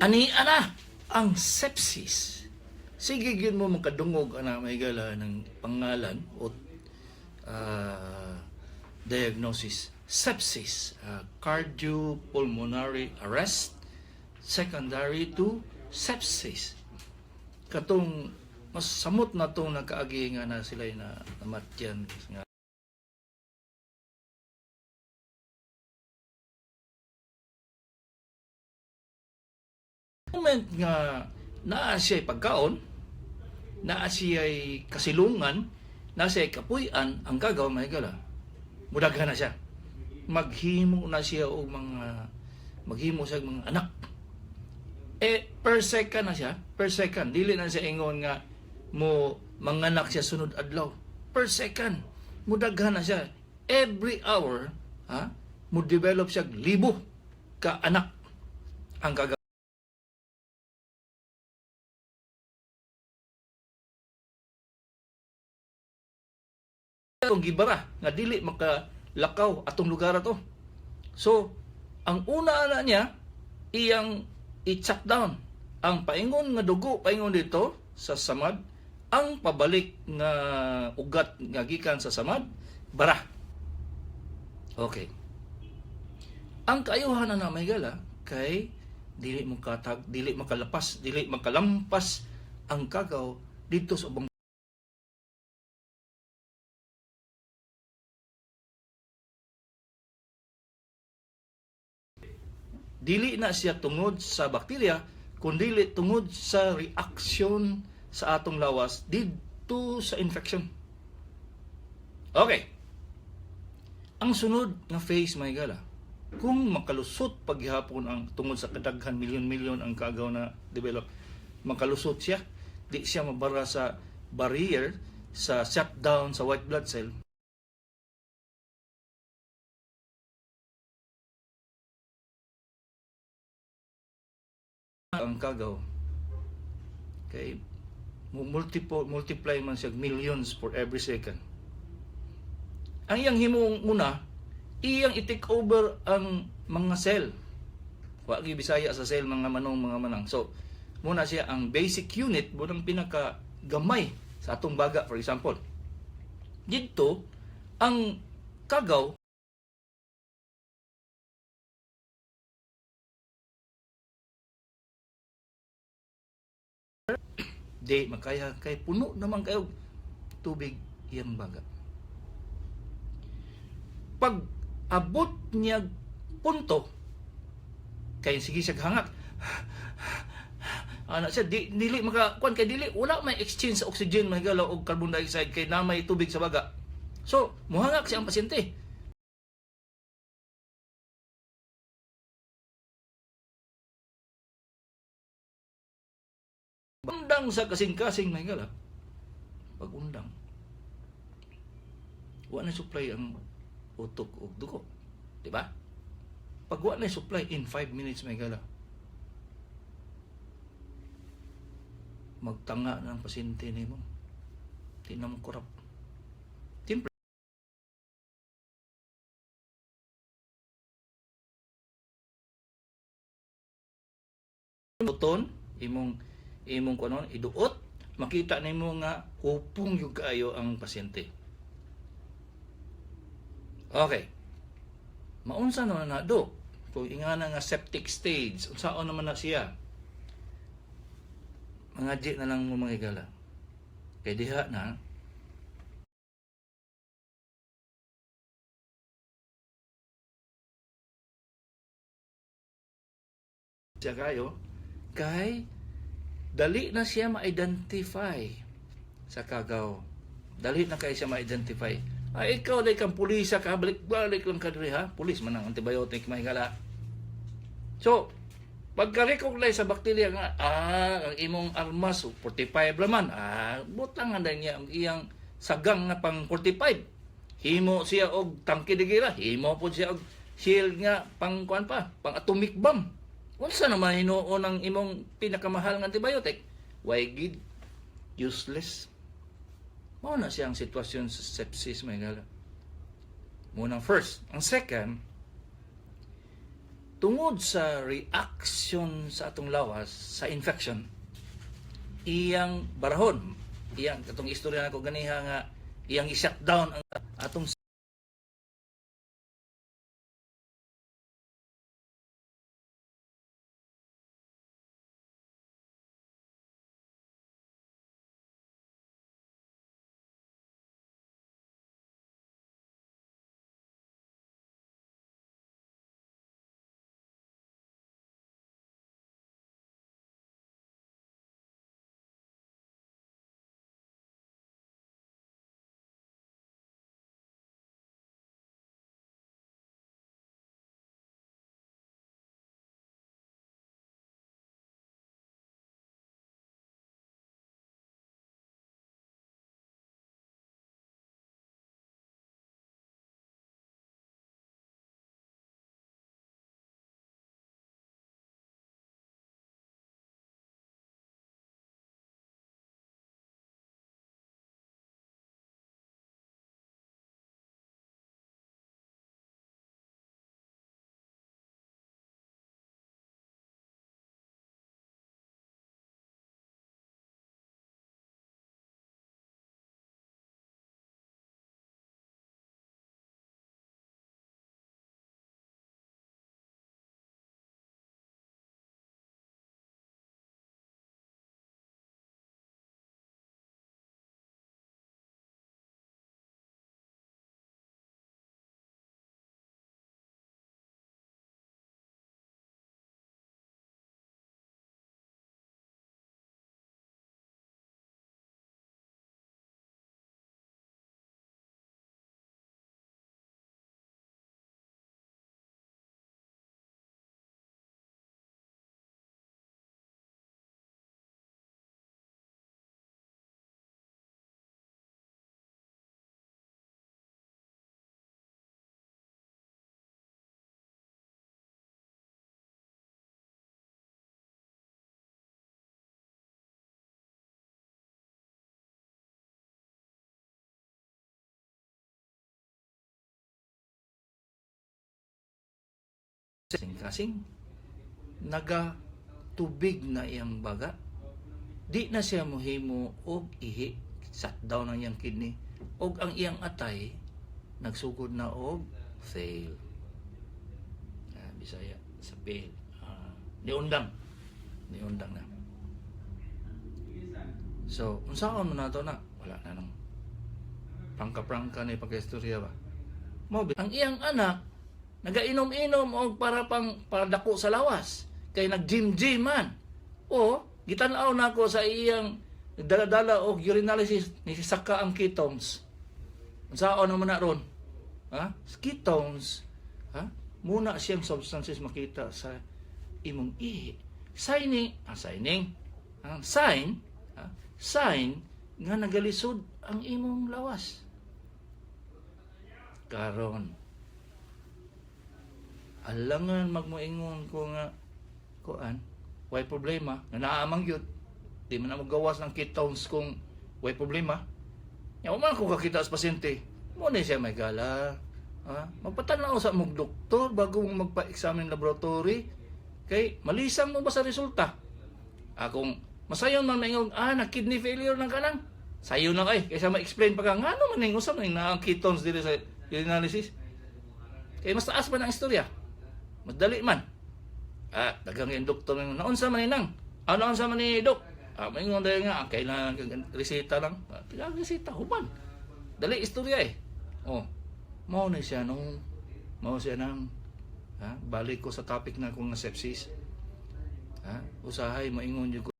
Ani ana ang sepsis. Sige gyud mo makadungog ana, mga higala, ng pangalan o diagnosis sepsis, cardiopulmonary arrest secondary to sepsis. Katong mas samot na tong nakaagi nga na sila na namatyan nga moment nga naa siya pagkaon, naa siya kasilungan, naa siya kapuy-an, ang kagaw, mga higala, mudaghan na siya. Maghimo na siya og mga maghimo siya og mga anak. Eh, per second na siya, per second. Dili na siya ingon nga mo manganak siya sunod adlaw. Per second, mudaghan na siya. Every hour, ha, mo develop siya libo ka anak ang kagaw. Atong gibara nga dili makalakaw atong lugar ato. So, ang una ana niya, iyang i-shut down ang paingon nga dugo paingon dito sa samad, ang pabalik nga ugat nga gikan sa samad bara. Okay. Ang kaayuhan na, mga higala, kay dili mo katag, dili makalapas, dili makalampas ang kagaw dito sa ubang dili na siya tungod sa bakterya kundi tungod sa reaksyon sa atong lawas didto sa infection. Okay. Ang sunod nga phase, mga higala, kung makalusot paghihapon ang tungod sa kadaghan, milyon-milyon ang kagaw na develop, makalusot siya, di siya mabara sa barrier sa shutdown sa white blood cell. Ang kagaw kay multiple multiply man siya millions for every second. Ang iyang himong una, iyang i-take over ang mga cell. Wa gyud Bisaya sa cell, mga manong, mga manang. So muna siya ang basic unit mo ng pinaka gamay sa atong baga, for example. Didto ang kagaw di makaya kay puno naman kayo tubig iyang baga. Pag abot niya punto kay sige siya hangak ana siya, di dili maka kuan kay dili wala may exchange sa oxygen, mga higala, og carbon dioxide kay na may tubig sa baga. So muhangak siya ang pasyente. Undang sa kasing-kasing, mga higala. Pag undang, wa na supply ang utok og dugo, di ba? Pag wa na supply in 5 minutes, mga higala, magtanga na ang pasyente nimo, di na mo kurap. Siyempre, buton imong kuno iduot, makita nimo nga hupong yung kaayo ang pasyente. Okay, maunsa naman na do kung ingana nga septic stage? Unsaon naman na siya? Mga di na lang mo, mga higala, kay diha na siya kayo kay dali na siya ma-identify sa kagaw. Dali na kay siya ma-identify. Ay, ikaw dai kang pulisa ka, balik-balik lang ka diri ha. Pulis man ang antibiotic, mga higala. So, pagka-recognize sa bakterya nga, ang imong armas, 45 laman, butang nga niya ang iyang sagang nga pang 45. Himo siya og tangke de gera, himo pod siya og shield nga pang kuan pa, pang atomic bomb. Unsa naman hinuon ang imong pinakamahal nga antibiotic? Why gid useless. Mao na siya ang sitwasyon sa sepsis, mga higala. Munang first. Ang second, Tungod sa reaction sa atong lawas sa infection, iyang barahon, iyang katong istorya nako ganiha nga iyang i-shutdown ang atong kasing naga tubig na iyang baga. Di na siya mohimo og ihi, shutdown ang iyang kidney og ang iyang atay nagsugod na og fail. Bisaya sa fail. Niundang. Niundang na. So, unsaon man nato na? Wala na nang prangka-prangka ni pagkaistorya ba? Mao ang iyang anak nagainom-inom og para pang para dako sa lawas kay nag-gym-gym man. O gitan-aw nako sa iyang dala-dala og urinalysis, ni saka ang ketones. Unsaon naman na ron? Ha? Ketones, ha? Muna siyang substances makita sa imong ihi. Signing, signing, ang sign, ha? Sign nga nagalisod ang imong lawas. Karon, alangan magmoingon ko nga kuan, way problema, nga naamang yun. Di man na gawas ng ketones kung way problema. Ya man ko kakita sa pasyente. Mo na siya may gala. Ha? Magpatanaw sa mong doktor bago mo magpa-examine laboratory. Kay malisang mo ba sa resulta? Akong masayon man maingon, na kidney failure nang kanang. Sayo na kay kaysa ma-explain pa ka ngano man ning usab ning naa ang ketones diri sa urinalysis. Kay mas taas man ang istorya. Mas dali man. Daghang yung doktor nga naunsa man ni nang? Naunsa man ni dok? Maingon dahil nga, kailangan kang reseta lang. Kailangan reseta, human. Dali istorya eh. Oh, mao na siya nung, mao siya nang, ha? Balik ko sa topic na kung nga sepsis. Ha? Usahay, maingon yun ko.